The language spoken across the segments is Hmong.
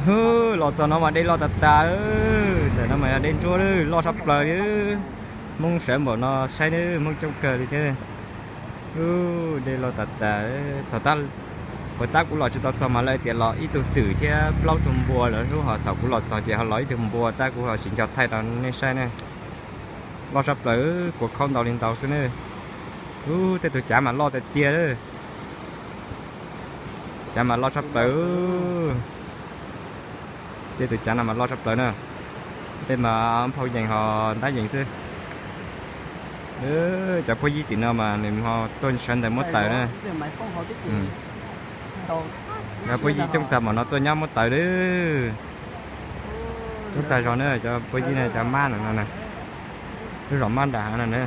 Ub, los txog no mas dej loj tas tas, ntawm no mas yog dej ntsuab loj tshaj plaws li. Hmoob sawv npaum no saib na, Hmoob coob kawg li thiab. Ub, dej loj tas tas. Thaum tab, puas tab kuv los tsis tau txog mas lawv tias los ib tug twm thiab plaub tug npua lawm xwb, ho thaum kuv los txog ces ho los ib tug npua tab kuv ho tsis nco thaij rau nej saib ne. Loj tshaj plaws, kua khaub ntau li ntau xwb ne. Ub, tej tus cav mas loj tiag tiag lawm. Cav mas loj tshaj plaws. Tej tus cav no mas loj tshaj plaws na. Tej mas phau yees ho ntab yees xwb. Cov phooj ywg tim no mas nws ho tuaj sawv ntawd muab taws na. Cov phooj ywg coob tag npaum no tuaj nyob muab taws lawm. Coob tag zog na, cov phooj ywg na, cov mab no no na. Lub zos mab nram hav no na.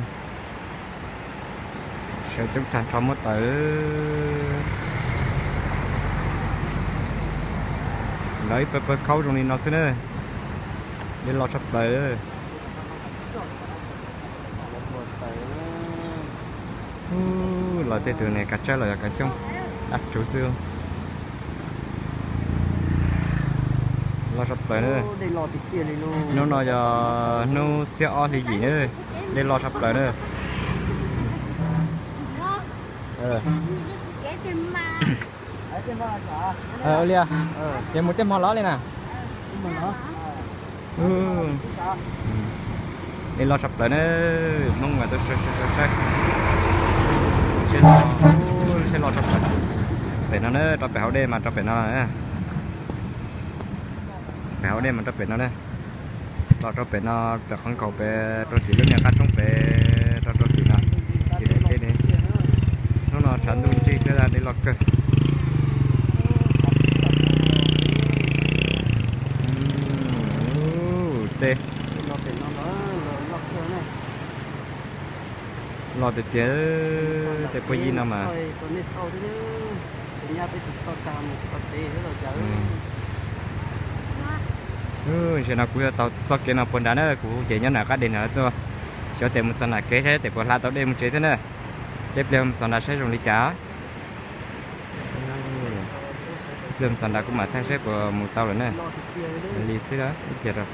Sawv coob tag nrho muab taws. Lawv ib pawg pawg khaub zoo li no xwb na. Dej loj tshaj plaws. Ub, los tej tus ne kav tsawb los yog kav xyoob, dab tsuv xwb. Loj tshaj plaws na. Hnub no yog hnub xiab ob hli yim na, dej loj tshaj plaws na. Ua li, ces mus tej hmo los li na. Dej loj tshaj plaws na, Hmoob mas tuaj saib, saib, saib, saib. Tsheb loj, tsheb loj tshaj plaws. Pem no na, rau pem hauv dej mas rau pem no. Pem hauv dej mas rau pem no na. Los rau pem no, pem qhov nkaus pem rau tim lub niag qab roob pem rau rau tim no. Tim dej li. Hnub no tshav ntuj ntsig xwb, dej loj kawg. Tej loj tiag tiag, tej phooj ywg no mas. Tam sim no kuv yuav taug txoj kev no puag nrad na, kuv ces nyob nram qab deg no tuaj. Xyov tes mus txog nram kev saib tes puas hla tau dej mus tsev thiab na. Ces pliag mus txog nrad saib zoo li cas. Pliag mus txog nrad kuv mam thaij saib puas mus tau lawm na. Li xwb ib pliag rau.